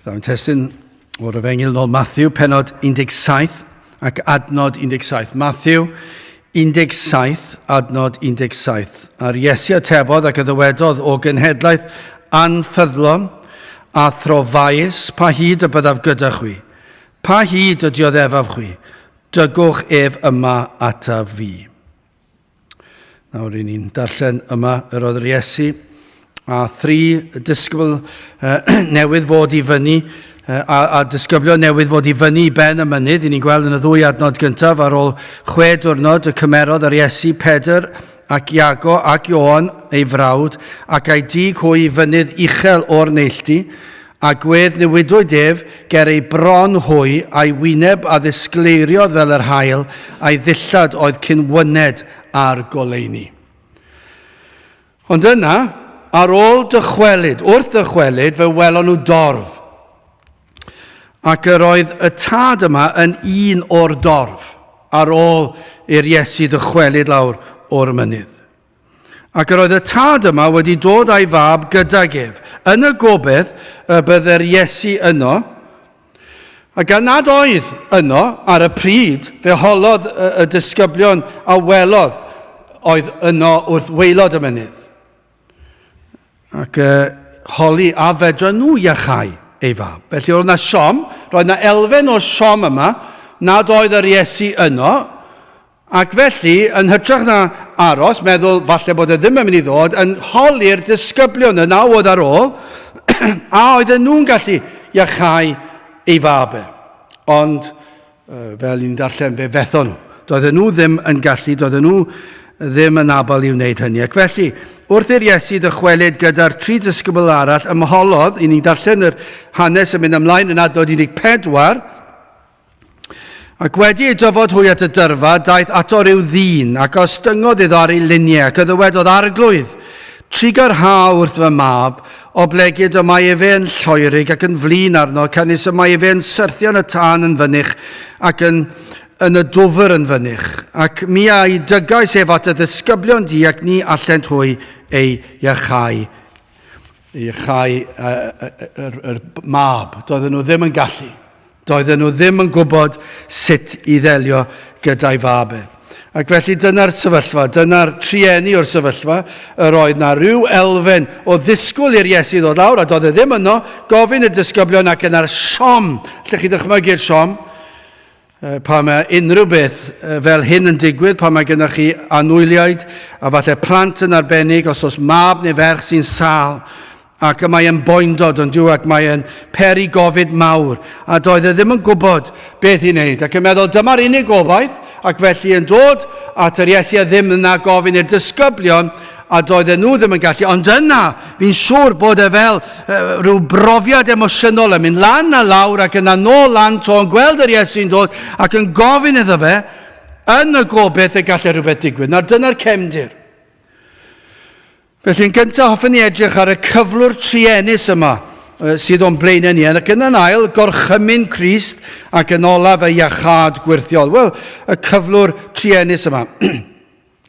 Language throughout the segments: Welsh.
Daw'n testun o'r Efengyl nôl Matthew, penod 17 ac adnod 17. Matthew 17, adnod 17. A'r Iesu atebodd ac y ddywedodd o genhedlaeth anffyddlon a throfaus, pa hyd y byddaf gyda chwi? Pa hyd y dioddefaf chwi? Dygwch ef yma ataf fi. Nawr, ry'n ni'n darllen yma yr oedd yr Iesu a thri disgybl newydd fod i fyny, a, a disgyblion newydd fod i fyny i ben y mynydd. Ry'n ni'n gweld yn y ddwy adnod gyntaf, ar ôl chwe diwrnod y cymerodd yr Iesu Pedr ac Iago ac Ioan ei frawd, ac a'i dig hwy i fynydd uchel o'r neilltu, A gwedd newidwyd ef ger ei bron hwy, a'i wyneb a ddisgleiriodd fel yr haul, a'i ddillad oedd cyn wyned â'r goleuni. Ond yna, ar ôl dychwelyd, wrth ddychwelyd, fe welon nhw dorf. Ac yr oedd y tad yma yn un o'r dorf, ar ôl i'r Iesu ddychwelyd lawr o'r mynydd. Ac yr oedd y tad yma wedi dod â'i fab gydag ef, yn y gobaith y bydde'r Iesu yno. A gan nad oedd yno ar y pryd, fe holodd y, y disgyblion a welodd oedd yno wrth waelod y mynydd. Ac uh, holi a fedra nhw iachau ei fab. Felly roedd yna siom, roedd yna elfen o siom yma, nad oedd yr Iesu yno, Ac felly, yn hytrach na aros, meddwl falle bod e ddim yn mynd i ddod, yn holi'r disgyblion y naw oedd ar ôl, a oedden nhw'n gallu iachau ei fab e. Ond, fel ni'n darllen, fe fethon nhw. Doedden nhw ddim yn gallu, doedden nhw ddim yn abl i wneud hynny. Ac felly, wrth i'r Iesu ddychwelyd gyda'r tri disgybl arall, ymholodd, i ni'n darllen yr hanes yn mynd ymlaen yn adnod 14, Ac wedi ei dyfod hwy at y dyrfa, daeth ato rhyw ddyn, ac ostyngodd iddo ar ei liniau, ac y ddywedodd, Arglwydd, trugarha wrth fy mab, oblegid y mae efe yn lloerig ac yn flin arno, canys y mae efe yn syrthio yn y tân yn fynych, ac yn, yn y dwfr yn fynych. Ac mi a'i dygais ef at y ddisgyblion di, ac ni allent hwy ei iachau i chau yr, yr mab. Doedden nhw ddim yn gallu. Doedden nhw ddim yn gwybod sut i ddelio gyda'i fab e. Ac felly dyna'r sefyllfa, dyna'r trueni o'r sefyllfa, yr oedd na rhyw elfen o ddisgwyl i'r Iesu ddod lawr, a doedd e ddim yno, gofyn y disgyblion ac yna'r siom, lle chi dychmygu'r siom, Pan mae unrhyw beth fel hyn yn digwydd, pan mae gennych chi anwyliaid a falle plant yn arbennig, os oes mab neu ferch sy'n sâl, ac y mae e'n boendod yn dyw, ac mae e'n peri gofid mawr, a doedd e ddim yn gwybod beth i wneud, ac yn meddwl dyma'r unig gobaith, ac felly yn dod at yr Iesu a ddim yna gofyn i'r disgyblion, a doedden nhw ddim yn gallu. Ond yna, fi'n siŵr bod e fel uh, rhyw brofiad emosiynol yn mynd lan a lawr ac yna nôl lan to yn gweld yr Iesu'n dod ac yn gofyn iddo fe yn y gobeith y gallai rhywbeth digwydd. Nawr dyna'r cefndir. Felly yn gyntaf hoffwn ni edrych ar y cyflwr truenus yma sydd o'n blaenau ni, ac yn ail, gorchymyn Crist ac yn olaf y iachâd gwyrthiol. Wel, y cyflwr truenus yma.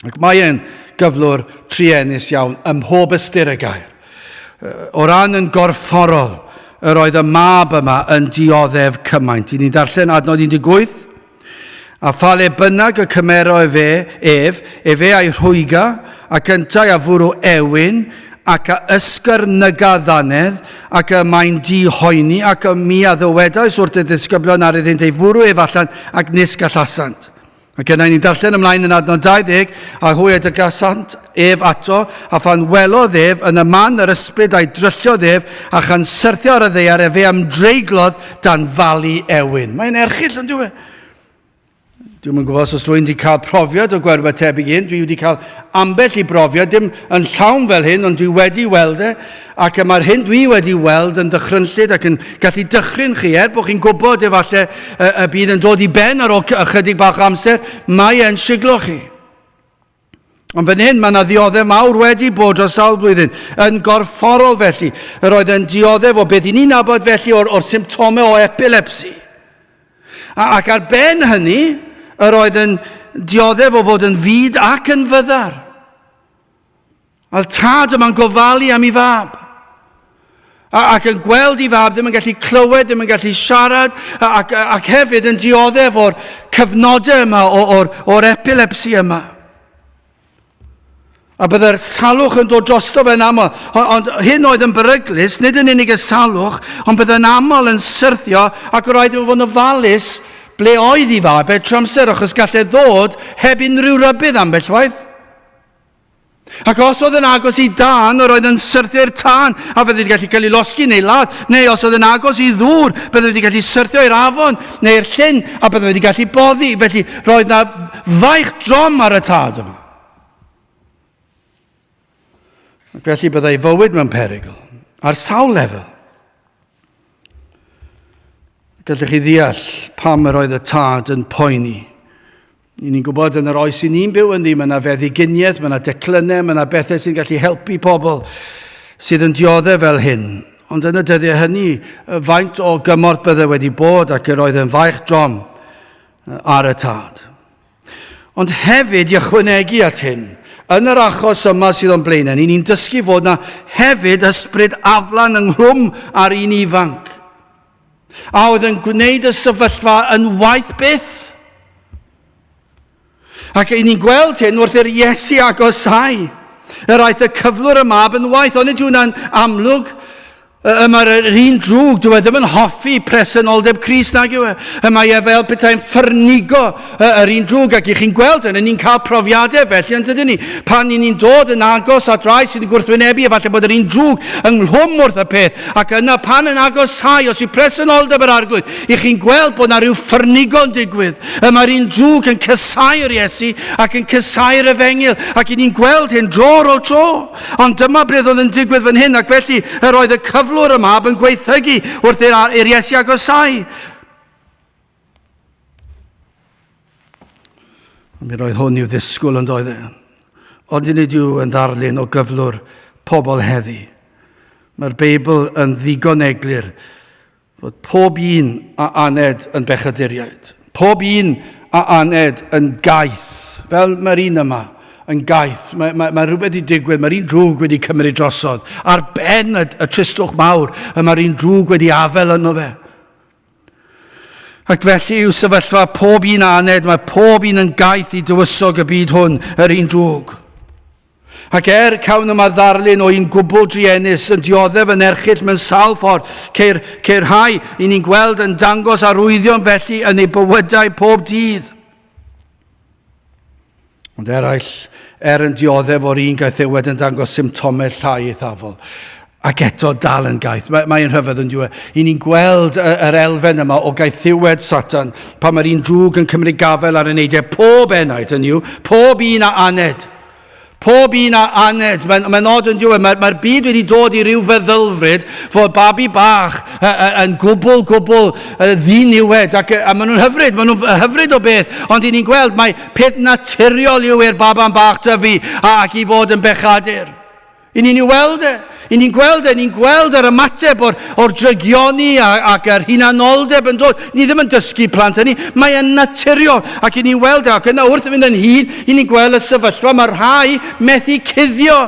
Ac mae e'n gyflwr truenus iawn ym mhob ystyr y gair. O ran yn gorfforol, yr oedd y mab yma yn dioddef cymaint. I ni'n darllen adnod 18. A pha le bynnag y cymero efe, ef, efe a'i rhwyga, ac yntau a fwrw ewyn, ac a ysgyrnyga ddannedd, ac y mae'n dihoeni, ac y mi a ddywedais wrth y disgyblion ar iddynt ei fwrw ef allan, ac nis gallasant. Ac yna ni'n darllen ymlaen yn adnod 20, a hwy a dygasant ef ato, a phan welodd ef yn y man yr ysbryd a'i drylliodd ef, a chan syrthio ar y ddaear efe ymdreiglodd dan falu ewyn. Mae'n erchyll, yn dyw e? Dwi'm yn gwybod os oes rhywun wedi cael profiad o gweld rhywbeth tebyg i hyn. Dwi wedi cael ambell i brofiad, dim yn llawn fel hyn, ond dwi wedi weld e. Ac y mae'r hyn dwi wedi weld yn dychrynllyd ac yn gallu dychryn chi, er bod chi'n gwybod efallai y, y bydd yn dod i ben ar ôl ychydig bach o amser, mae e'n siglo chi. Ond fan hyn, mae yna ddioddef mawr wedi bod dros sawl blwyddyn, yn gorfforol felly. Yr oedd yn dioddef o beth i ni'n nabod felly o'r, or symptomau o epilepsi. A, ac ar ben hynny, yr oedd yn dioddef o fod yn fud ac yn fyddar. A'r tad yma'n gofalu am ei fab. Ac yn gweld i fab ddim yn gallu clywed, ddim yn gallu siarad, ac, ac hefyd yn dioddef o'r cyfnodau yma, o'r, or epilepsi yma. A byddai'r salwch yn dod drosto fe'n aml. Ond hyn oedd yn beryglus, nid yn unig y salwch, ond byddai'n aml yn syrthio ac roedd iddo fod yn ofalus ble oedd i fab e trwy amser, achos gallai ddod heb unrhyw rybudd ambell waith. Ac os oedd yn agos i dân, yr oedd yn syrthio i'r tân, a fydde wedi gallu cael ei losgi neu ladd. Neu os oedd yn agos i ddŵr, bydde wedi gallu syrthio i'r afon neu'r llyn, a bydde wedi gallu boddi. Felly roedd na faich drom ar y tad yma. Ac felly byddai fywyd mewn perygl, ar sawl lefel. Gallech chi ddeall pam yr oedd y tad yn poeni. I ni'n gwybod yn yr oes i ni'n byw ynddi, mae yna feddyginiaeth, mae yna declynau, mae yna bethau sy'n gallu helpu pobl sydd yn dioddef fel hyn. Ond yn y dyddiau hynny, faint o gymorth bydde wedi bod ac yr oedd yn faich drom ar y tad. Ond hefyd i ychwanegu at hyn, yn yr achos yma sydd o'n blaenau ni, ni'n dysgu fod na hefyd ysbryd aflan ynghlwm ar un ifanc, a oedd yn gwneud y sefyllfa yn waeth byth. Ac i ni'n gweld hyn wrth i'r Iesu agosau. Yr aeth y cyflwr y mab yn waeth, ond nid yw'n amlwg. Y mae'r un drwg, dyw e ddim yn hoffi presenoldeb Crist nag yw e. Y mae e fel petai'n ffyrnigo yr un drwg, ac i chi'n gweld hyn, ni'n cael profiadau felly, yn dydyn ni? Pan ni'n dod yn agos at rai sydd yn gwrthwynebu, efallai bod yr un drwg ynghlwm wrth y peth, ac yna pan yn agoshau, os yw presenoldeb yr Arglwydd, i chi'n gweld bod na rhyw ffyrnigo'n digwydd. Y mae'r un drwg yn cysau'r Iesu ac yn cysau'r efengyl, ac i ni'n gweld hyn dro ar ôl tro. Ond dyma beth oedd yn digwydd fan hyn, ac felly yr oedd y cyflwr y mab yn gweithygu wrth i'r Iesu agosau. Mi roedd hwn i'w ddisgwyl yn doedd e. Ond nid yw yn ddarlun o gyflwr pobl heddi. Mae'r Beibl yn ddigon eglur Fod pob un a aned yn bechaduriaid, pob un a aned yn gaeth, fel mae'r un yma, yn gaeth. Mae, mae, mae rhywbeth wedi digwydd, mae'r un drwg wedi cymryd drosodd. Ar ben y, y tristwch mawr, y mae'r un drwg wedi afel yno fe. Ac felly yw sefyllfa pob un a aned, mae pob un yn gaeth i dywysog y byd hwn, yr un drwg. Ac er cawn yma ddarlun o un gwbl druenus yn dioddef yn erchyll mewn sawl ffordd, ceir, ceir rhai i ni'n gweld yn dangos arwyddion felly yn eu bywydau pob dydd. Ond eraill, er yn dioddef o'r un gaethiwed yn dangos symptomau llai eithafol, ac eto dal yn gaeth. Mae'n mae rhyfedd yn diwedd. I ni'n gweld yr elfen yma o gaethiwed Satan, pan mae'r un drwg yn cymryd gafael ar eneidiau pob enaid yn yw, pob un a aned. Pob un a aned. Mae'n mae od yn diwedd. Mae'r mae byd wedi dod i ryw feddylfryd fod babi bach yn gwbl, gwbl ddiniwed. Ac, a maen nhw'n hyfryd, maen nhw'n hyfryd o beth. Ond i ni'n gweld, mae peth naturiol yw i'r baban bach dyfu ac i fod yn bechadur. I ni'n ei weld e. I ni'n gweld e, ni'n gweld yr ymateb o'r, or drygioni ac yr hunanoldeb yn dod. Ni ddim yn dysgu plant hynny, mae e'n naturiol. Ac i ni'n weld e, ac yna wrth fynd yn hun, i ni'n gweld y sefyllfa, mae rhai methu cuddio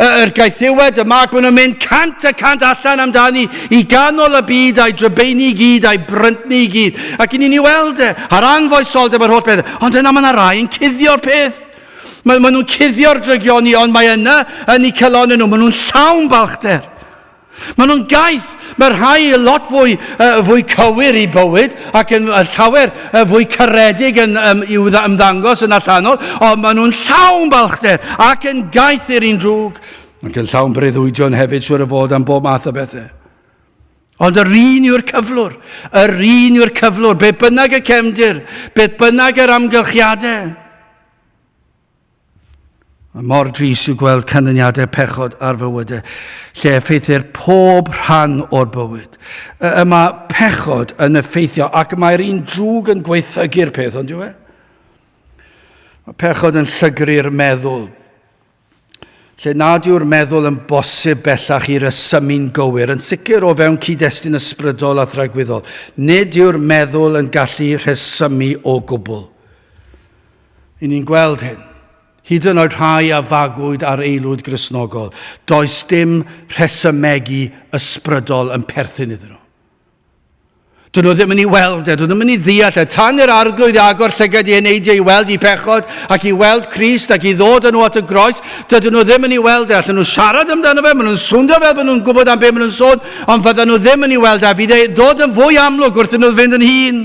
yr gaethiwed yma ac maen nhw'n mynd 100% allan amdani i ganol y byd a'i drybeini i gyd a'i bryntni i gyd. Ac i ni'n ei weld e, a'r anfoesoldeb yr holl beth. Ond yna mae yna rai yn cuddio'r peth. Mae, maen nhw'n cuddio'r drygioni, ond mae yna yn eu calonnau nhw. Maen nhw'n llawn balchder. Maen nhw'n gaeth. Mae rhai lot fwy, uh, fwy cywir i bywyd ac yn uh, llawer uh, fwy caredig yn, um, i'w ymddangos yn allanol, ond maen nhw'n llawn balchder ac yn gaeth i'r un drwg. Ac yn llawn breuddwydion hefyd, siwr o fod, am bob math o bethau. Ond yr un yw'r cyflwr, yr un yw'r cyflwr, be bynnag y cefndir, beth bynnag yr amgylchiadau. Mae mor dris yw gweld canlyniadau pechod ar fywydau, lle effeithir pob rhan o'r bywyd. Y mae pechod yn effeithio, ac mae'r un drwg yn gweithygu'r peth, ond yw e? Mae pechod yn llygru'r meddwl, lle nad yw'r meddwl yn bosib bellach i resymu'n gywir, yn sicr o fewn cyd-destun ysbrydol a thragwyddol. Nid yw'r meddwl yn gallu rhesymu o gwbl. I ni'n gweld hyn. Hyd yn oed rhai a fagwyd ar aelwyd Gristnogol, does dim rhesymegu ysbrydol yn perthyn iddyn nhw. Dyn nhw ddim yn ei weld e, dyn nhw ddim yn ei ddeall e. Tan i'r arglwydd i agor llygad i eneidiau i weld i pechod ac i weld Crist ac i ddod â nhw at y groes, dydyn nhw ddim yn ei weld e. Allan nhw siarad amdano fe, maen nhw'n swndio fel bod nhw'n gwybod am be maen nhw'n sôn, ond fyddan nhw ddim yn ei weld e. Fydd e ddod yn fwy amlwg wrth nhw fynd yn hŷn.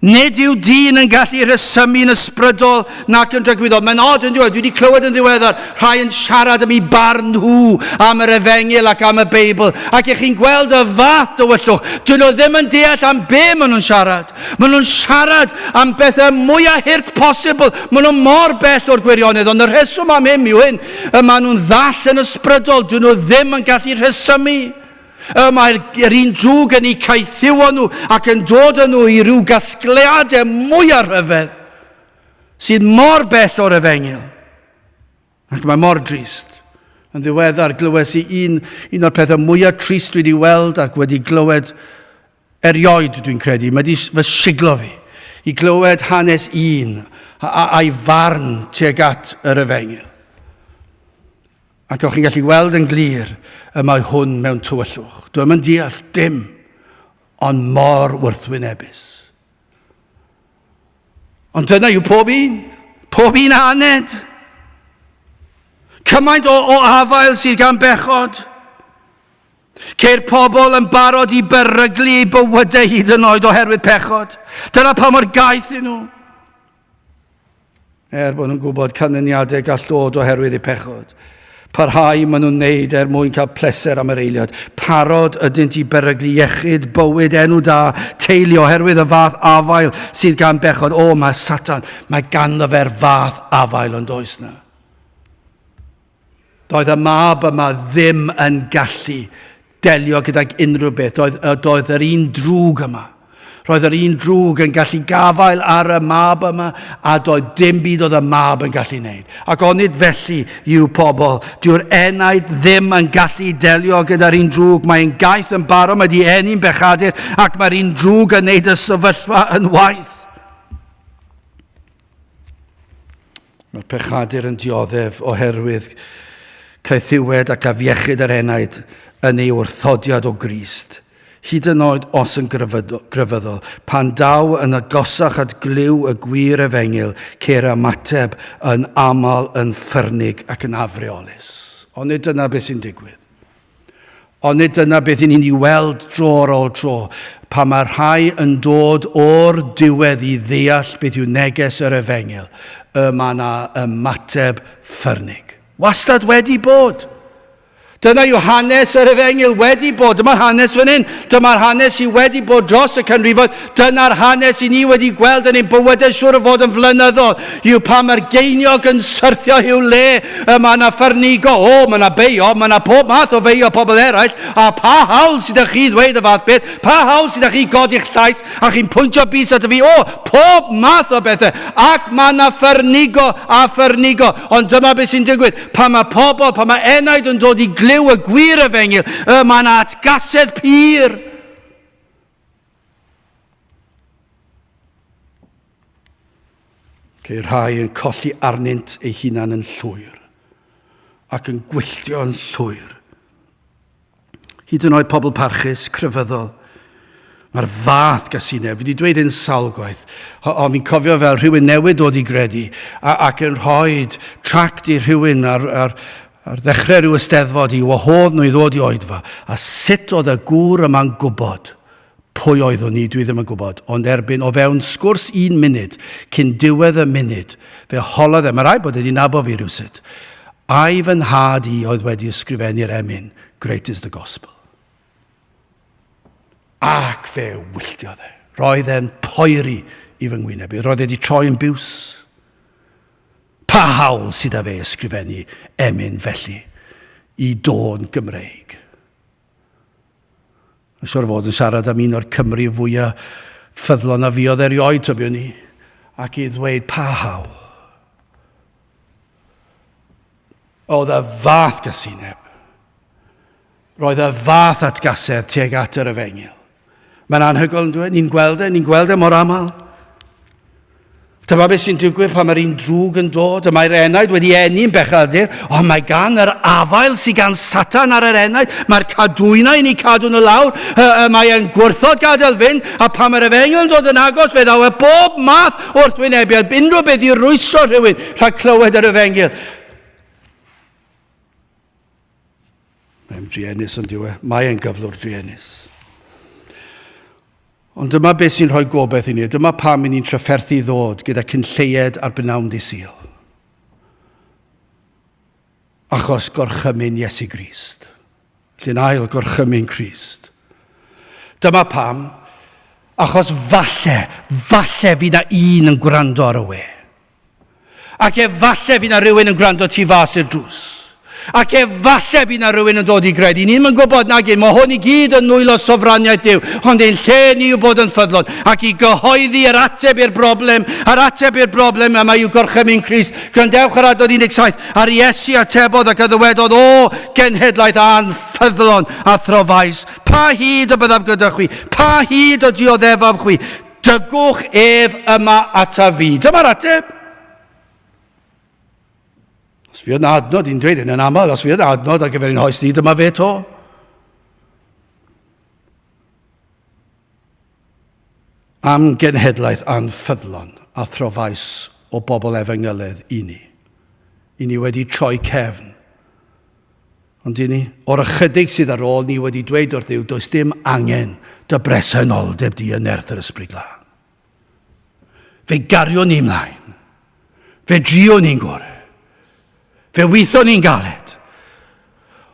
Nid yw dyn yn gallu rhesymu'n ysbrydol nac yn dragwyddol. Mae'n od yn diwedd, dwi wedi clywed yn ddiweddar rhai yn siarad am eu barn nhw am yr efengyl ac am y Beibl. Ac ych chi'n gweld y fath dywyllwch. Dyn nhw ddim yn deall am be maen nhw'n siarad. Maen nhw'n siarad am bethau mwyaf hurt posibl. Maen nhw mor bell o'r gwirionedd. Ond y rheswm am hyn yw hyn, y maen nhw'n ddall yn ysbrydol. Dyn nhw ddim yn gallu rhesymu. Y mae'r yr un drwg yn eu caethiwo nhw ac yn dod â nhw i ryw gasgliadau mwyaf rhyfedd sydd mor bell o'r efengyl. Ac mae mor drist. Yn ddiweddar, glywes i un, un o'r pethau mwyaf trist dwi wedi weld ac wedi glywed erioed, dwi'n credu. Mae wedi fy siglo fi i glywed hanes un a'i farn tuag at yr efengyl. Ac o'ch chi'n gallu gweld yn glir y mae hwn mewn tywyllwch. Dwi'm yn deall dim, ond mor wrthwynebus. Ond dyna yw pob un, pob un aned. Cymaint o, o afael sydd gan bechod. Ceir pobl yn barod i beryglu eu bywydau hyd yn oed oherwydd pechod. Dyna pa mor gaeth yn nhw. Er bod nhw'n gwybod canlyniadau gall dod oherwydd eu pechod. Parhau maen nhw'n wneud er mwyn cael pleser am yr eiliad. Parod ydynt i beryglu iechyd, bywyd, enw da, teulu oherwydd y fath afael sydd gan bechod. O, mae Satan, mae ganddo fe'r fath afael ond oes na. Doedd y mab yma ddim yn gallu delio gydag unrhyw beth. Doedd, doedd yr un drwg yma. Roedd yr un drwg yn gallu gafael ar y mab yma a doedd dim byd oedd y mab yn gallu wneud. Ac onid felly yw pobl. Dyw'r enaid ddim yn gallu delio gyda'r un drwg. Mae'n gaeth yn barod, mae di eni'n bechadur ac mae'r un drwg yn wneud y sefyllfa yn waith. Mae'r pechadur yn dioddef oherwydd caethiwed ac afiechyd yr enaid yn ei wrthodiad o Grist, hyd yn oed os yn grefyddol. Pan daw yn agosach at glyw y gwir efengyl, ceir ymateb yn aml yn ffyrnig ac yn afreolus. Ond nid dyna beth sy'n digwydd. Ond nid dyna beth i ni'n ei weld dro ar ôl tro, pan mae rhai yn dod o'r diwedd i ddeall beth yw neges yr efengyl, y mae yna ymateb ffyrnig. Wastad wedi bod. Dyna yw hanes yr efengyl wedi bod. Dyma'r hanes fan hyn. Dyma'r hanes sydd wedi bod dros y canrifoedd. Dyna'r hanes i ni wedi gweld yn ein bywydau siŵr o fod yn flynyddol. Yw pan mae'r geiniog yn syrthio i'w le, y mae yna ffyrnigo, o, mae yna beio, mae yna pob math o feio pobl eraill, a pa hawl sydd â chi ddweud y fath beth, pa hawl sydd â chi godi'ch llais a chi'n pwyntio bys ato fi, o, pob math o bethau, ac mae yna ffyrnigo a ffyrnigo, ond dyma beth sy'n digwydd, pan mae pobl, pan mae enaid yn dod i glyw y gwir efengyl, y mae yna atgasedd pur. Ceir rhai yn colli arnynt eu hunan yn llwyr ac yn gwylltio yn llwyr. Hyd yn oed pobl parchus, crefyddol. Mae'r fath gasineb, fi wedi dweud hyn sawl gwaith, ond fi'n cofio fel rhywun newydd dod i gredu ac yn rhoi tract i rhywun ar, ar, ar ddechrau rhyw ysteddfod i wahodd nhw i ddod i oedfa, a sut oedd y gŵr yma'n gwybod Pwy oeddwn i, dwi ddim yn gwybod, ond erbyn o fewn sgwrs un munud, cyn diwedd y munud, fe holodd e, mae rhaid bod e wedi nabod fi rhywsut, ai fy nhad i oedd wedi ysgrifennu'r emyn Great is the Gospel. Ac fe wylltiodd e. Roedd e'n poeri i fy ngwyneb i. Roedd e wedi troi yn biws. Pa hawl sydd â fe ysgrifennu emyn felly i dôn Gymreig? Yn siwr fod yn siarad am un o'r Cymry fwyaf ffyddlon a fuodd erioed, tybiwn i, ac i ddweud pa hawl. Oedd y fath gasineb. Roedd y fath atgasedd tuag at yr efengyl. Mae'n anhygoel yn dweud, ni'n gweld e, ni'n gweld e mor aml. Dyma beth sy'n digwydd pan mae'r un drwg yn dod, y mae'r enaid wedi eni'n bechadur, ond mae gan yr afael sydd gan Satan ar yr enaid, mae'r cadwynau yn ei cadw nhw lawr, mae e'n gwrthod gadael fynd, a pan mae'r efengyl yn dod yn agos, fe ddaw e bob math wrthwynebiad, unrhyw beth i rwystro rhywun rhag clywed yr efengyl. Mae'n druenus ond yw e? Mae e'n gyflwr druenus. Ond dyma beth sy'n rhoi gobaith i ni, a dyma pam i ni'n trafferthu ddod gyda cyn lleied ar bnawn di Sul. Achos gorchymyn Iesu Grist. Lle'n ail gorchymyn Crist. Dyma pam, achos falle, falle fydd na un yn gwrando ar y we. Ac efallai fydd 'na rywun yn gwrando tu fas i'r drws. Ac efallai bydd 'na rywun yn dod i gredu. Ni ddim yn gwybod nag un. Mae hwn i gyd yn nwylo sofraniaeth Duw. Ond ein lle ni yw bod yn ffyddlon ac i gyhoeddi yr ateb i'r broblem. Yr ateb i'r broblem yma yw gorchymyn Crist. Gwrandewch ar adnod 17. A'r Iesu atebodd ac a ddywedodd, O genhedlaeth anffyddlon a throfaus, pa hyd y byddaf gyda chwi? Pa hyd y dioddefaf chwi? Dygwch ef yma ataf fi. Dyma'r ateb. Os fydd yna adnod, i'n dweud hyn yn aml, os fydd yna adnod ar gyfer ein hoes ni, dyma fe to. Am genhedlaeth anffyddlon a throfaus o bobl efengylydd i ni. I ni wedi troi cefn. Ond i ni, o'r ychydig sydd ar ôl, ni wedi dweud wrth Dduw, does dim angen dy bresenoldeb di yn nerth yr Ysbryd Glân. Fe garion ni ymlaen. Fe drio ni'n gore. Fe weithio ni'n galed.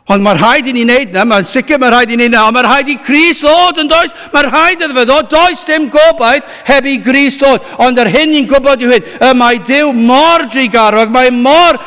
Ond mae rhaid i ni wneud na, mae'n sicr mae rhaid i ni wneud na, ond mae rhaid i Crist ddod yn does? Mae rhaid iddo fe ddod, does dim gobaith heb i Grist ddod. Ond yr hyn ni'n gwybod yw hyn, y mae Duw mor drugarog, mae mor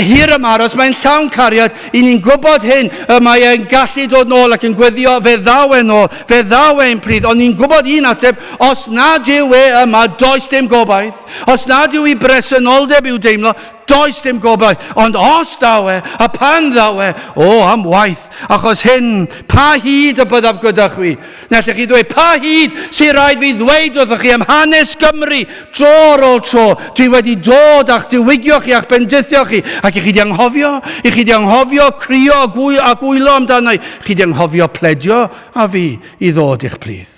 hir ymaros, mae'n llawn cariad, i ni'n gwybod hyn, y mae e'n gallu dod nôl ac yn gweddio, fe ddaw e nôl, fe ddaw e'n plith, ond ni'n gwybod un ateb, os nad yw e yma, does dim gobaith. Os nad yw ei bresenoldeb i'w deimlo, does dim gobaith. Ond os daw e, a pan ddaw e, o, am waith, achos hyn, pa hyd y byddaf gyda chwi? Na allech chi ddweud, pa hyd sy'n rhaid fi ddweud wrthych chi am hanes Gymru, dro ar ôl tro, dwi wedi dod a'ch diwygio chi a'ch bendithio chi, ac i chi di anghofio, i chi di anghofio crio a, gwy, a gwylo amdano i, chi di anghofio pledio a fi i ddod i'ch plith.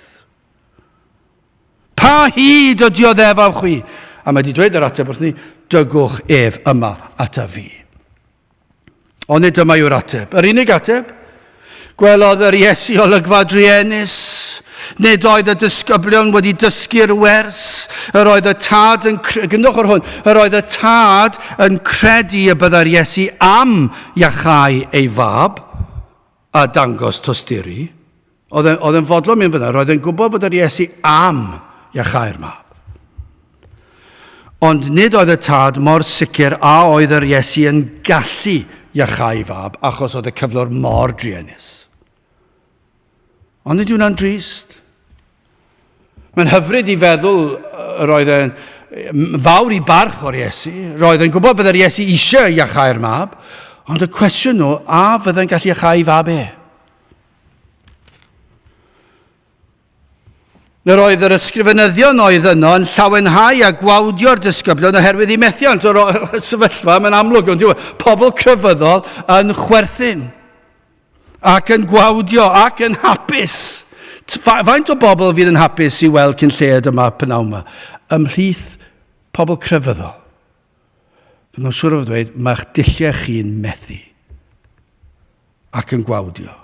Pa hyd y dioddefaf chwi? A mae wedi dweud yr ateb wrth ni, dygwch ef yma ata fi. Ond nid dyma yw'r ateb. Yr unig ateb, gwelodd yr Iesu olygfa druenus. Nid oedd y disgyblion wedi dysgu'r wers. Yr oedd y tad yn... Gyndwch o'r hwn. Yr oedd y tad yn credu y byddai'r Iesu am iachau ei fab a dangos tosturi. Oedd e'n fodlon mynd fyna. Roedd e'n gwybod fod yr Iesu am iachau'r mab. Ond nid oedd y tad mor sicr a oedd yr Iesu yn gallu iachau fab achos oedd y cyflwr mor druenus. Ond nid yw'n drist. Mae'n hyfryd i feddwl yr oedd e'n fawr i barch o'r Iesu. Roedd e'n gwybod byddai'r Iesu eisiau iachau'r mab, ond y cwestiwn nhw, a fyddai'n gallu iachau fab e? Yr oedd yr ysgrifenyddion oedd yno yn llawenhau a gwawdio'r disgyblion oherwydd eu methiant. O'r sefyllfa, mae'n amlwg, ond yw, e? pobl crefyddol yn chwerthin ac yn gwawdio ac yn hapus. Faint o bobl fydd yn hapus i weld cyn lleied yma pynawn yma? Ymhlith pobl crefyddol. Fy nhw'n siŵr o fod dweud, mae'ch dulliau chi'n methu ac yn gwawdio.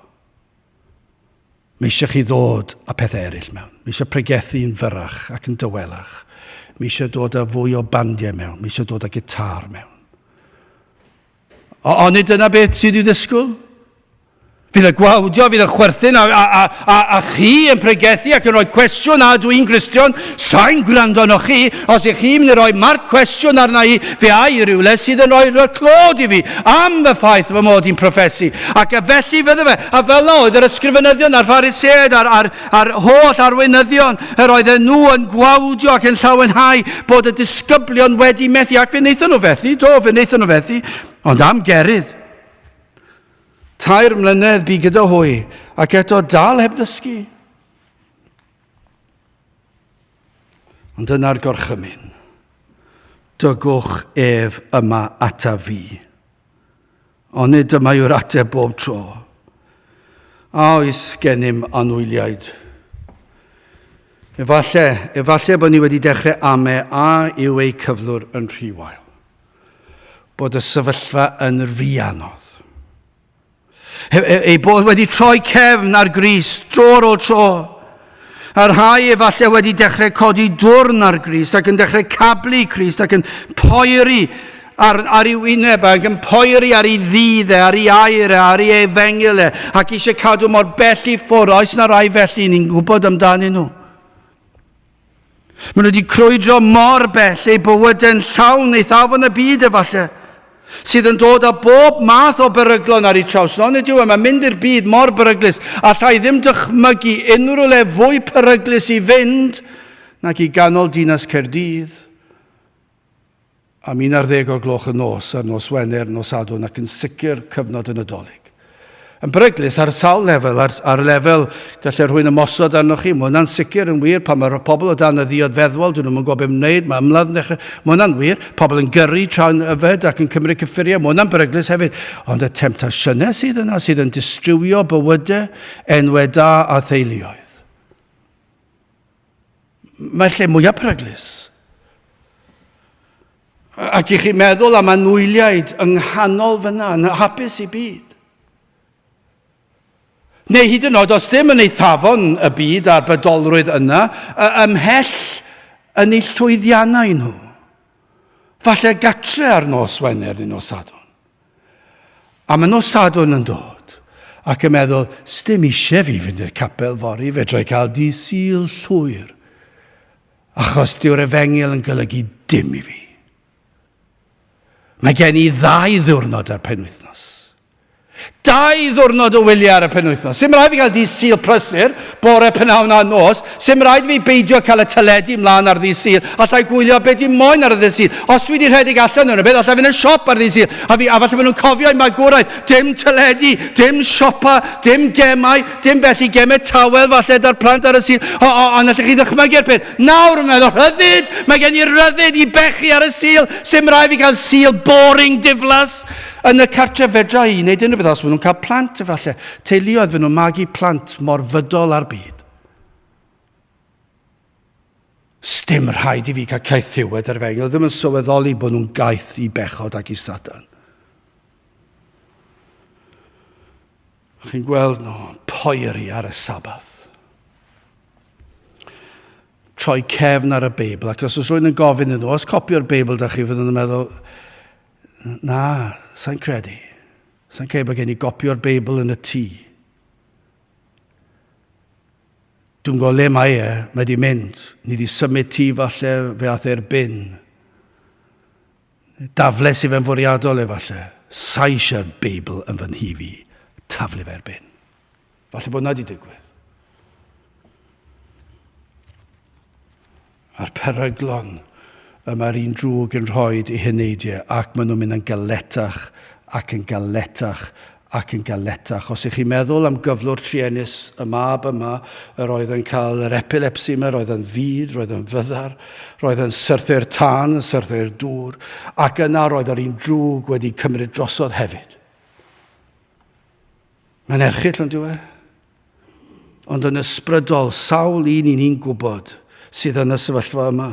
Mae eisiau chi ddod â pethau eraill mewn. Mae eisiau pregethu yn fyrrach ac yn dawelach. Mae eisiau dod â fwy o bandiau mewn. Mae eisiau dod â gitar mewn. O, onid dyna beth sydd i'w ddisgwyl? Fydd y gwawdio, fydd y chwerthin a, a, a, a, a chi yn pregethu ac yn rhoi cwestiwn a dwi'n Gristion, sa'n gwrando arnoch chi, os ych chi'n mynd i roi marc cwestiwn arna i, fe ai i rywle sydd yn rhoi'r clod i fi am y ffaith fy mod i'n proffesu. Ac a felly fydde fe, a fel na oedd yr ysgrifenyddion a'r Phariseaid a'r, a'r, a'r holl arweinyddion, yr oedden nhw yn gwawdio ac yn llawenhau bod y disgyblion wedi methu, ac fe wnaethon nhw fethu, do, fe wnaethon nhw fethu, ond am gerydd. Tair mlynedd bu gyda hwy, ac eto dal heb ddysgu. Ond dyna'r gorchymyn. Dygwch ef yma ata fi. Ond nid dyma yw'r ateb bob tro. A oes gennym anwyliaid? Efallai, efallai bod ni wedi dechrau ame a yw eu cyflwr yn rhy wael. Bod y sefyllfa yn rhy anodd. Ei bod wedi troi cefn ar Grist dro ar ôl tro. A rhai efallai wedi dechrau codi dwrn ar Grist ac yn dechrau cablu Crist ac yn poeri ar, ar ei wyneb ac yn poeri ar ei ddydd e, ar ei air e, ar ei efengyl e, ac eisiau cadw mor bell i ffwrdd. Oes na rai felly ni'n gwybod amdanyn nhw? Maen nhw wedi crwydro mor bell, eu bywydau'n llawn eithafon y byd efallai, sydd yn dod â bob math o beryglon ar eu traws. No, nid yw e, mae'n mynd i'r byd mor beryglus. Allai ddim dychmygu unrhyw le fwy peryglus i fynd nag i ganol dinas Caerdydd am 11 o'r gloch y nos ar nos Wener, nos Sadwrn ac yn sicr cyfnod y Nadolig. Yn beryglus ar sawl lefel, ar, ar lefel gallai rhywun ymosod arnoch chi, mae hwnna'n sicr yn wir, pan mae'r pobl o dan y ddiod feddwol, dyn nhw'n gwybod beth mae'n wneud, mae ymladd yn dechrau, mae hwnna'n wir, pobl yn gyrru tra'n yfed ac yn cymryd cyffuriau, mae hwnna'n beryglus hefyd, ond y temtasiynau sydd yna, sydd yn distrywio bywydau, enwau da a theuluoedd. Mae'r lle mwyaf peryglus. Ac i chi meddwl am anwyliaid yng nghanol fyna, yn hapus i byd. Neu hyd yn oed os ddim yn eithafon y byd a'r bydolrwydd yna, ymhell yn eu llwyddiannau nhw. Falle gatre ar nos Wener neu nos Sadwrn. A mae nos Sadwrn yn dod ac yn meddwl, sdim eisiau fi fynd i'r capel fory, fedra i cael dydd Sul llwyr, achos dyw'r efengyl yn golygu dim i fi. Mae gen i ddau ddiwrnod ar penwythnos. Dau ddiwrnod o wyliau ar y penwythnos. Sim rhaid fi gael dydd Sul prysur, bore, p'nawn a nos. Sim rhaid fi beidio cael y teledu mlaen ar ddydd Sul. Allai gwylio beth dwi'n moyn ar y ddydd Sul. Os dwi wedi rhedeg allan o'n rhywbeth, allai fynd yn siop ar ddydd Sul. A, fi, a falle maen nhw'n cofio i magwraeth. Dim teledu, dim siopa, dim gemau, dim felly gemau tawel falle da'r plant ar y Sul. O, o, ond allech chi ddychmygu'r peth. Nawr yn meddwl, rhyddid! Mae gen i ryddid i bechu ar y Sul. Sim rhaid fi cael Sul boring, diflas. Yn y cartref fedra i wneud unrhyw beth os maen nhw'n cael plant efallai. Teuluoedd fy nhw'n magu plant mor fydol â'r byd. Sdim rhaid i fi cael caethiwed ar fengel, ddim yn sylweddoli bod nhw'n gaeth i bechod ac i Satan. Chi'n gweld nhw poeri ar y Sabath. Troi cefn ar y Beibl, ac os oes rhywun yn gofyn iddyn nhw, os copi o'r Beibl da chi, fydden nhw'n meddwl, Na, sa'n credu. Sa'n credu bod gen i gopi o'r Beibl yn y tŷ. Dwi'n gwybod le mae e, mae di mynd. Ni di symud tŷ falle, fe ath e'r bin. Dafles i fe'n fwriadol efallai. Sa eisiau'r Beibl yn fy nhŷ fi. Taflu fe'r bin. Falle bod na di digwydd. A'r peryglon y mae'r un drwg yn rhoi i heneidiau ac maen nhw'n mynd yn galetach ac yn galetach ac yn galetach. Os ych chi'n meddwl am gyflwr truenus y mab yma, yr oedd yn cael yr epilepsi yma, roedd yn fud, roedd yn fyddar, roedd yn syrthio'r tân, yn syrthio'r dŵr, ac yna roedd yr un drwg wedi cymryd drosodd hefyd. Mae'n erchyll, ond yw e? Ond yn ysbrydol, sawl un i ni'n gwybod sydd yn y sefyllfa yma.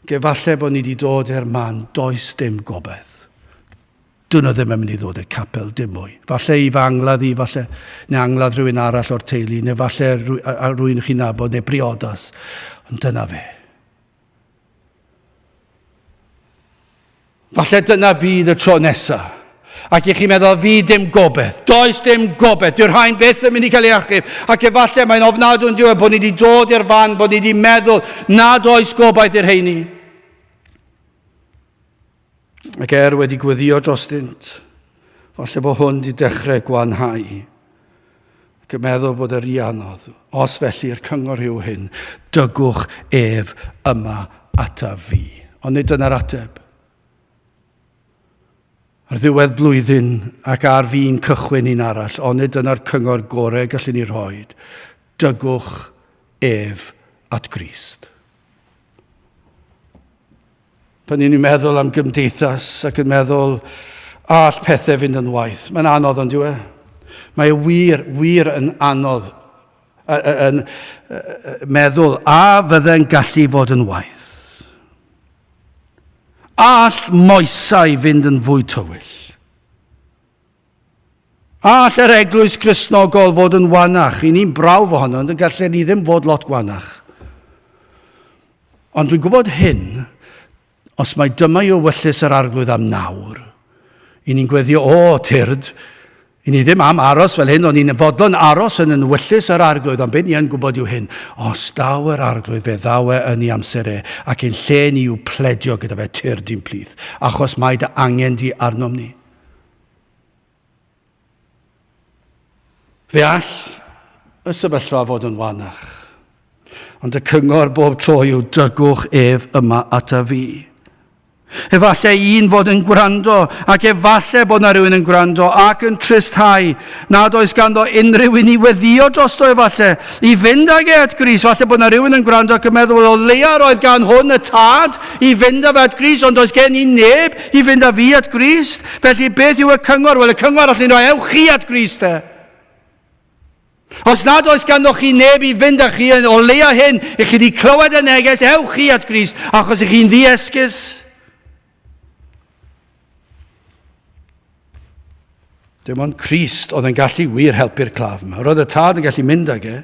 Gefalle bod ni wedi dod i'r man, does dim gobaith. Dyn nhw ddim yn mynd i ddod i'r capel, dim mwy. Falle i fy angladd i, falle, neu angladd rhywun arall o'r teulu, neu falle rhywun chi'n nabod, neu briodas. Ond dyna fe. Falle dyna fydd y tro nesaf. Ac i chi meddwl, fi dim gobeith. Does dim gobeith. Dyw'r rhain byth yn mynd i cael ei achub. Ac efallai mae'n ofnadwy yn diwedd bod ni wedi dod i'r fan, bod ni wedi meddwl nad oes gobaith i'r heini. Ac er wedi gweddio drostynt, falle bod hwn wedi dechrau gwanhau. Ac yn meddwl bod yr i anodd. Os felly, yr cyngor yw hyn, dygwch ef yma ataf fi. Ond nid dyna'r ateb. Ar ddiwedd blwyddyn ac ar fin cychwyn un arall, ond nid dyna'r cyngor gorau gallwn ni rhoi. Dygwch ef at Grist. Pan ni'n meddwl am gymdeithas ac yn meddwl all pethau fynd yn waith, mae'n anodd ond yw e? Mae e wir, wir yn anodd yn meddwl a fydde'n gallu fod yn waith. All moesau fynd yn fwy tywyll? All yr eglwys Gristnogol fod yn wanach? I ni'n brawf ohono, ond yn gallu ni ddim fod lot gwanach. Ond dwi'n gwybod hyn, os mae dyma i ewyllys yr arglwydd am nawr, i ni'n gweddio, o, tyrd, i ni ddim am aros fel hyn, ond ni'n fodlon aros yn ewyllys yr arglwydd, ond beth ni yn gwybod yw hyn, os daw yr arglwydd, fe ddaw e yn ei amser e, ac ein lle ni yw pledio gyda fe, tyrd i'n plith, achos mae dy angen di arnom ni. Fe all y sefyllfa fod yn wanach, ond y cyngor bob tro yw dygwch ef yma ata fi. Efallai un fod yn gwrando, ac efallai bod na rhywun yn gwrando ac yn tristhau nad oes ganddo unrhyw un i weddio drosto efallai, i fynd ag e at Grist. Falle bod na rhywun yn gwrando ac yn meddwl, o leia roedd gan hwn y tad i fynd â fe at Grist, ond does gen i neb i fynd â fi at Grist. Felly beth yw y cyngor? Wel, y cyngor allan ni roi, ewch chi at Grist e. Os nad oes ganddoch chi neb i fynd â chi yn o leia hyn, i chi wedi clywed y neges, ewch chi at Grist, achos i chi'n ddiesgus. Dim ond Crist oedd yn gallu wir helpu'r claf yma. Roedd y tad yn gallu mynd ag e.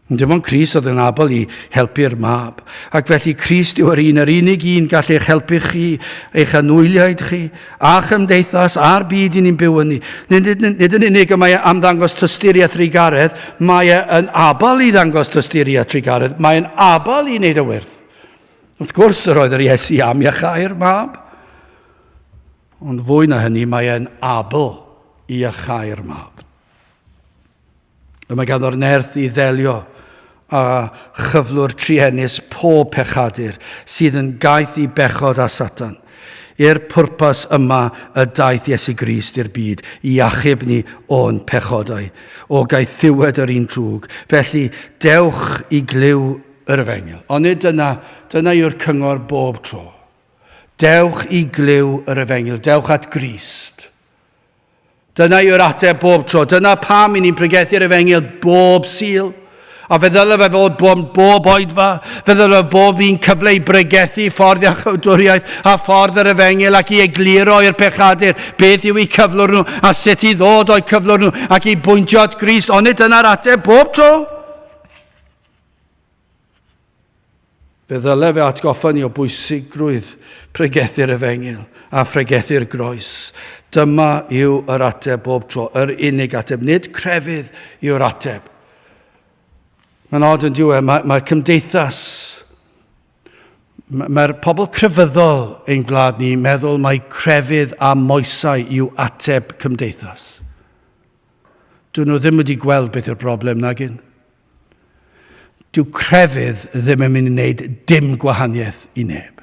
Dim ond Crist oedd yn abl i helpu'r mab. Ac felly Crist yw yr un, yr unig un gall eich helpu chi, eich anwyliaid chi, a chymdeithas, a'r byd i ni'n byw yn ni. Nid, nid, nid yn unig y mae e am ddangos tosturi a thrugaredd, mae e yn abl i ddangos tosturi a trugaredd, mae e'n abl i wneud y wyrth. Wrth gwrs yr oedd yr Iesu am iachau'r mab. Ond fwy na hynny, mae e'n abl i iachau'r mab. Y mae ganddo'r nerth i ddelio â chyflwr truenus pob pechadur sydd yn gaeth i bechod a Satan. I'r pwrpas yma y daeth Iesu Grist i'r byd, i achub ni o'n pechodau, o gaethiwed yr un drwg. Felly, dewch i glyw yr efengyl. Ond nid dyna, dyna yw'r cyngor bob tro. Dewch i glyw yr efengyl, dewch at Grist. Dyna yw'r ateb bob tro. Dyna pam i ni'n pregethu'r efengyl bob Sul. A fe ddyle fe fod bob, bob oedfa, fe ddyle bob un cyfle i bregethu ffordd iachawdwriaeth a ffordd yr efengyl ac i egluro i'r pechadur beth yw eu cyflwr nhw a sut i ddod o'u cyflwr nhw ac i bwyntio at Grist. Onid dyna'r ateb bob tro? Fe ddyle fe atgoffa ni o bwysigrwydd pregethu'r efengyl a phregethu'r groes. Dyma yw yr ateb bob tro, yr unig ateb. Nid crefydd yw'r ateb. Mae'n od yn diwe, mae, mae cymdeithas, mae'r pobl crefyddol ein gwlad ni meddwl mai crefydd a moesau yw ateb cymdeithas. Dyn nhw ddim wedi gweld beth yw'r broblem nagyn. Dyw crefydd ddim yn mynd i wneud dim gwahaniaeth i neb.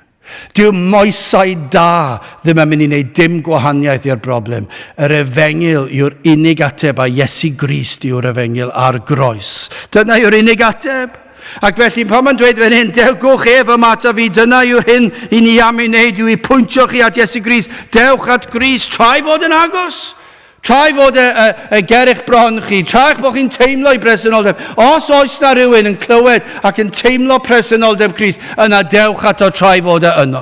Dyw moesau da ddim yn mynd i wneud dim gwahaniaeth i'r broblem. Yr efengyl yw'r unig ateb a Iesu Grist yw'r efengyl a'r groes. Dyna yw'r unig ateb. Ac felly pan mae'n dweud fan hyn, dewch ef yma ata fi, dyna yw'r hyn i ni am ei wneud yw i pwyntio chi at Iesu Grist. Dewch at Grist, trai fod yn agos. Tra ei fod e, e, e ger eich bron chi, tra eich bod chi'n teimlo ei bresenoldeb, os oes na rhywun yn clywed ac yn teimlo presenoldeb Crist, yna dewch ato tra ei fod e yno.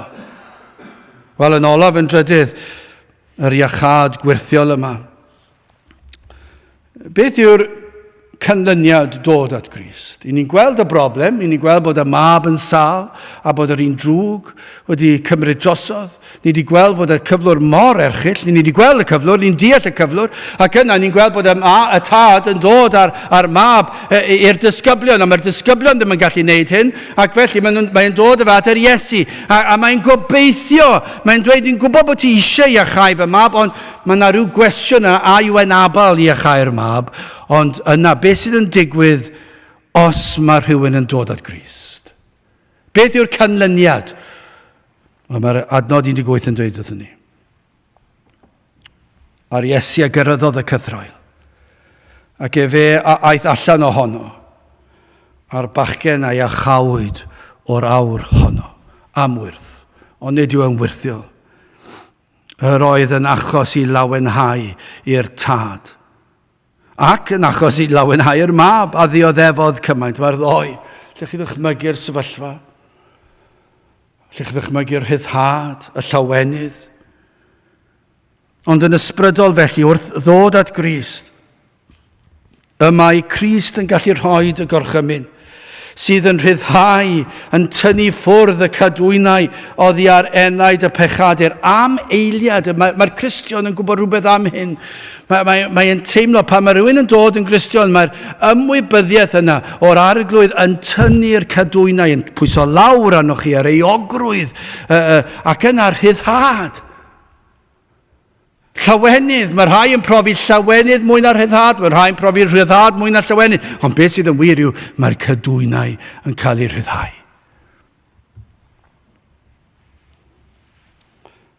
Wel, yn olaf, yn drydydd, yr iachâd gwyrthiol yma. Beth yw'r canlyniad dod at Grist. I ni'n gweld y broblem, i ni'n gweld bod y mab yn sâl a bod yr un drwg wedi cymryd drosodd. Ni wedi gweld bod y cyflwr mor erchyll, ni wedi gweld y cyflwr, ni'n deall y cyflwr, ac yna ni'n gweld bod y, ma, y tad yn dod ar, ar mab e, e, i'r disgyblion, a mae'r disgyblion ddim yn gallu gwneud hyn, ac felly mae'n mae dod efo at yr Iesu, a, a mae'n gobeithio, mae'n dweud, dwi'n gwybod bod ti eisiau iachau fy mab, ond mae yna rhyw gwestiwn yna, a yw e'n abal i iachau'r mab? Ond yna, beth sydd yn digwydd os mae rhywun yn dod at Grist? Beth yw'r canlyniad? Wel, mae'r adnod 18 yn dweud wrthyn ni. A'r Iesu a gyrraeddodd y cythraul, ac efe a aeth allan ohono, a'r bachgen a iachawyd o'r awr honno, am wyrth. Ond nid yw yn wyrthiol. Yr oedd yn achos i lawenhau i'r tad. Ac yn achos i lawenhau'r mab a ddioddefodd cymaint. Mae'r ddoi. Lle chi ddychmygu'r sefyllfa? Lle chi ddychmygu'r rhyddhad, y llawenydd? Ond yn ysbrydol felly, wrth ddod at Grist, y mae Crist yn gallu rhoi y gorchymyn sydd yn rhyddhau, yn tynnu ffwrdd y cadwynau oddi ar enaid y pechadur. Am eiliad, mae'r mae Cristion yn gwybod rhywbeth am hyn. Mae, mae, mae e'n teimlo pan mae rhywun yn dod yn Gristion, mae'r ymwybyddiaeth yna o'r arglwydd yn tynnu'r cadwynau, yn pwyso lawr arnoch chi, yr euogrwydd, ac yna'r rhyddhad. Llawenydd, mae rhai yn profi llawenydd mwy na rhyddhad, mae rhai yn profi rhyddhad mwy na llawenydd. Ond beth sydd yn wir yw, mae'r cydwynau yn cael eu rhyddhau.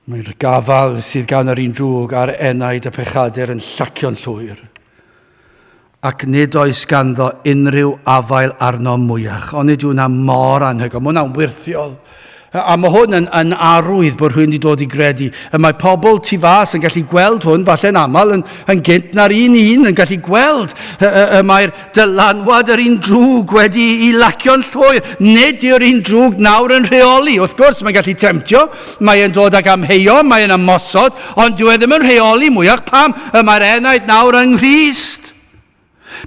Mae'r gafael sydd gan yr un drwg ar enaid y pechadur yn llacio'n llwyr. Ac nid oes ganddo unrhyw afael arno mwyach. Onid yw hwnna mor anhygoel? Mae hwnna'n wyrthiol. A mae hwn yn, yn arwydd bod rhywun wedi dod i gredu. Y mae pobl tu fas yn gallu gweld hwn, falle'n aml, yn, yn gynt na'r un un yn gallu gweld. Y, y, y mae'r dylanwad yr un drwg wedi i lacio'n llwyr. Nid yw'r un drwg nawr yn rheoli. Wrth gwrs, mae'n gallu temtio, mae'n dod ag amheuo, mae'n ymosod, Ond dyw e ddim yn rheoli mwyach. Pam? Y mae'r enaid nawr yng Nghrist.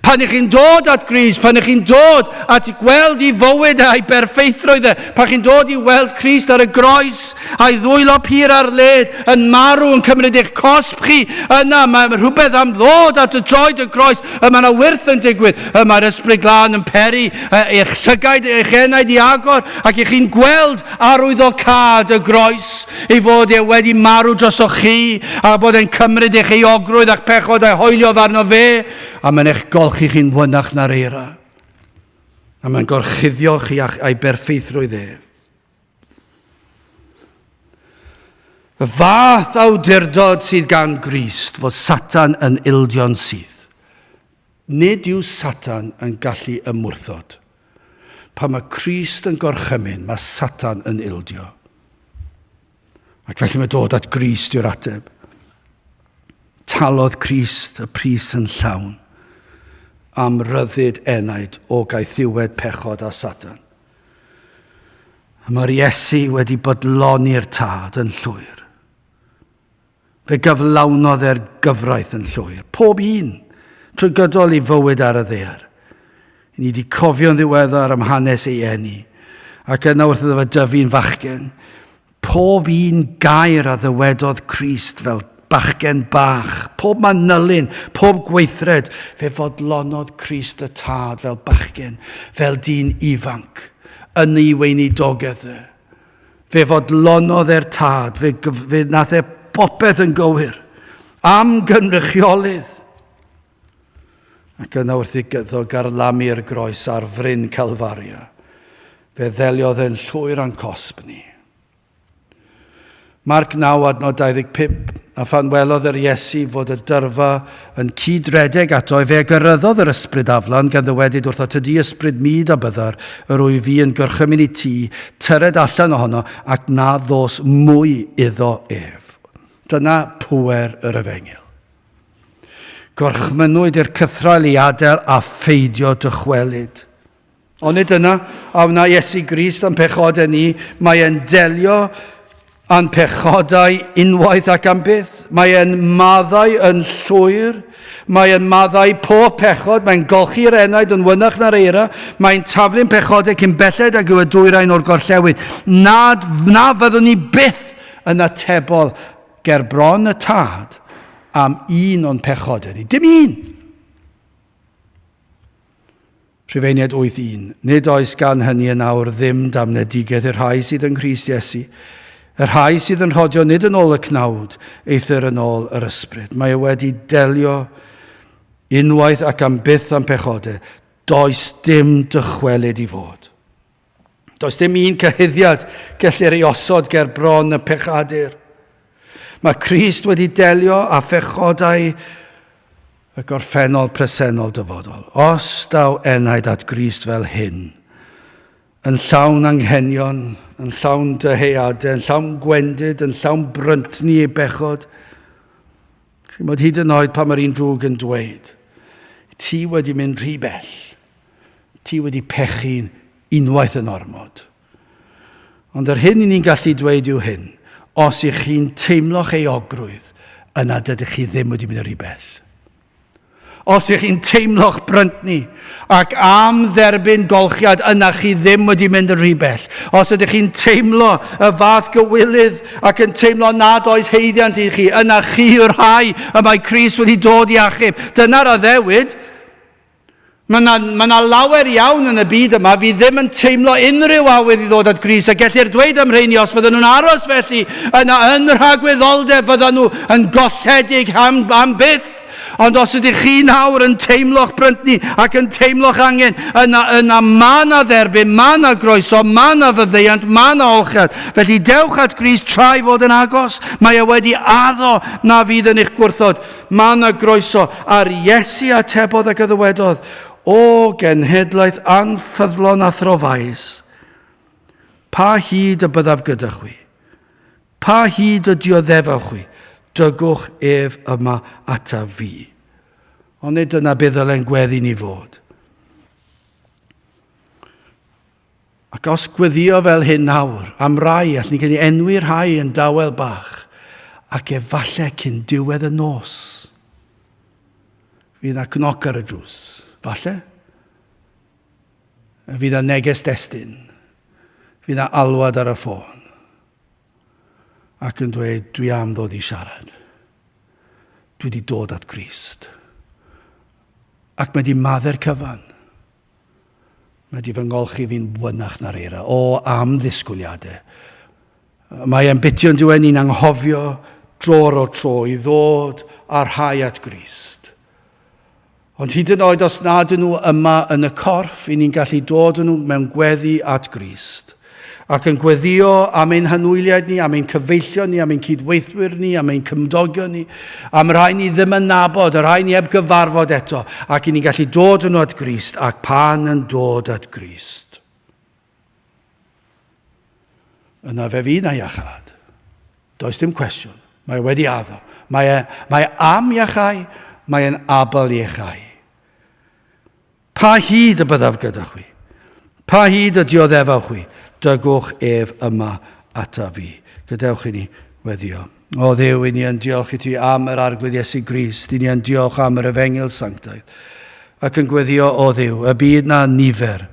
Pan ych chi'n dod at Grist, pan ych chi'n dod at gweld i fywyd a'i berffeithrwydd e, pan chi'n dod i weld Crist ar y groes, a'i ddwylo pur ar led, yn marw, yn cymryd eich cosb chi, yna mae rhywbeth am ddod at y droed y groes, y mae yna wyrth yn digwydd, y mae'r Ysbryd Glân yn peri eich llygaid, eich enaid i agor, ac ych chi'n gweld arwyddocâd y groes, ei fod e wedi marw drosoch chi, a bod e'n cymryd eich euogrwydd a'ch pechod a'i hoeliodd arno fe, a mae'n eich golchi chi'n wynach na'r eira. A mae'n gorchuddio chi a'i berffeithrwydd ef. Y fath awdurdod sydd gan Grist fod Satan yn ildio'n syth. Nid yw Satan yn gallu ymwrthod. Pan mae Crist yn gorchymyn, mae Satan yn ildio. Ac felly mae dod at Grist yw'r ateb. Talodd Crist y pris yn llawn am ryddid enaid o gaethiwed pechod a Satan. A mae'r Iesu wedi bodloni'r Tad yn llwyr. Fe gyflawnodd e'r gyfraith yn llwyr, pob un, trwy gydol ei fywyd ar y ddaear. Ni wedi cofio'n ddiweddar am hanes ei eni, ac yna wrth iddo fe dyfu'n fachgen, pob un gair a ddywedodd Crist fel bachgen bach, pob manylyn, pob gweithred, fe fodlonodd Crist y Tad fel bachgen, fel dyn ifanc, yn ei weinidogaeth e. Fe fodlonodd e'r tad, fe, fe nath e popeth yn gywir, am gynrychiolydd. Ac yna wrth iddo garlamu'r groes ar fryn Calfaria, fe ddeliodd e'n llwyr â'n cosb ni. Marc 9 adnod 25, A phan welodd yr Iesu fod y dyrfa yn cyd-redeg ato, fe gyrraeddodd yr ysbryd aflan, gan ddywedyd wrtho, Tydi ysbryd mud a byddar, yr wyf fi yn gorchymyn i ti, tyred allan ohono, ac na ddos mwy iddo ef. Dyna pŵer yr efengyl. Gorchmynnwyd i'r cythraul i adael a pheidio dychwelyd. Onid dyna a wna Iesu Grist am pechodau ni? Mae e'n delio â'n pechodau unwaith ac am byth. Mae e'n maddau yn llwyr. Mae e'n maddau pob pechod. Mae'n golchi'r enaid yn wynach na'r eira. Mae'n taflu'n pechodau cyn belled ag yw y dwyrain o'r gorllewin. Nad, na fyddwn ni byth yn atebol ger bron y Tad am un o'n pechodau ni. Dim un! Rhufeiniaid 8.1. Nid oes gan hynny yn awr ddim damnedigaeth i'r rhai sydd yng Nghrist Iesu, y rhai sydd yn rhodio nid yn ôl y cnawd, eithr yn ôl yr ysbryd. Mae e wedi delio unwaith ac am byth am pechodau. Does dim dychwelyd i fod. Does dim un cyhuddiad gellir ei osod ger bron y pechadur. Mae Crist wedi delio â phechodau y gorffennol, presennol, dyfodol. Os daw enaid at Grist fel hyn, Yn llawn anghenion, yn llawn dyheadau, yn llawn gwendid, yn llawn bryntni ei bechod. Chimod, hyd yn oed pan mae'r un drwg yn dweud, ti wedi mynd rhy bell, ti wedi pechu'n unwaith yn ormod. Ond yr hyn i ni'n gallu dweud yw hyn, os ych chi'n teimlo'ch euogrwydd, yna dydych chi ddim wedi mynd yn rhy bell. Os ych chi'n teimlo'ch bryntni ac am dderbyn golchiad, yna chi ddim wedi mynd yn rhy bell. Os ydych chi'n teimlo y fath gywilydd ac yn teimlo nad oes haeddiant i chi, yna chi yw'r rhai y mae Crist wedi dod i achub. Dyna'r addewid. Mae yna, mae yna lawer iawn yn y byd yma fydd ddim yn teimlo unrhyw awydd i ddod at Grist, a gellir dweud am rheini os fydden nhw'n aros felly, yna yn rhagwyddoldeb fyddan nhw yn golledig am, am byth. Ond os ydych chi nawr yn teimlo'ch bryntni ac yn teimlo'ch angen, yna, yna mae yna dderbyn, mae yna groeso, mae yna fyddeiant, mae yna olchiad. Felly dewch at Grist tra i fod yn agos. Mae e wedi addo na fydd yn eich gwrthod. Mae yna groeso. A'r Iesu atebodd ac a ddywedodd, O genhedlaeth anffyddlon a throfaus, pa hyd y byddaf gyda chwi? Pa hyd y dioddefaf chwi? Dygwch ef yma ataf fi. Ond nid dyna beth ddylen gweddi ni fod. Ac os gweddio fel hyn nawr, am rai, allwn ni cael ei enwi rhai yn dawel bach, ac efallai cyn diwedd y nos, fydd yna gnoc ar y drws. Falle. Fydd yna neges destun. Fydd yna alwad ar y ffôn. Ac yn dweud, dwi am ddod i siarad. Dwi wedi dod at Grist. Ac mae wedi maddau'r cyfan. Mae di fy ngolchi fi'n wynach na'r eira. O, am ddisgwyliadau. Mae e'n bitio yn diwen ni'n anghofio dro ar ôl tro i ddod â rhai at Grist. Ond hyd yn oed os nad ydyn nhw yma yn y corff, i ni'n gallu dod â nhw mewn gweddi at Grist ac yn gweddio am ein hanwyliaid ni, am ein cyfeillion ni, am ein cydweithwyr ni, am ein cymdogion ni, am rhai ni ddim yn nabod, y rhai ni heb gyfarfod eto, ac i ni'n gallu dod yn at Grist, ac pan yn dod at Grist, yna fe fydd na iachâd. Does dim cwestiwn. Mae wedi addo. Mae, e, mae am iachau, mae e'n abl i iachau. Pa hyd y byddaf gyda chwi? Pa hyd y dioddefaf chwi? Dygwch ef yma ata fi. Gadewch i ni weddio. O Dduw, i ni yn diolch i ti am yr Arglwydd Iesu Grist, i ni yn diolch am yr Efengyl Sanctaidd, ac yn gweddio, o Dduw, y byd na nifer.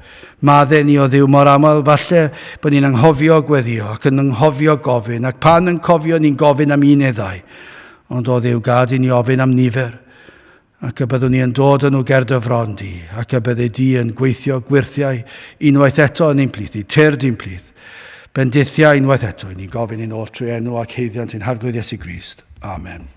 Madde ni, o Dduw, mor aml, falle bod ni'n anghofio gweddio ac yn anghofio gofyn, ac pan yn cofio ni'n gofyn am un neu ddau. Ond, o Dduw, gad i ni ofyn am nifer. Ac y byddwn ni yn dod â nhw ger dy fron di, ac y byddi di yn gweithio gwyrthiau unwaith eto yn ein plith ni, tyrd i'n plith. Bendithiau unwaith eto i ni'n gofyn i'n ôl trwy enw ac haeddiant ein Harglwydd Iesu Grist. Amen.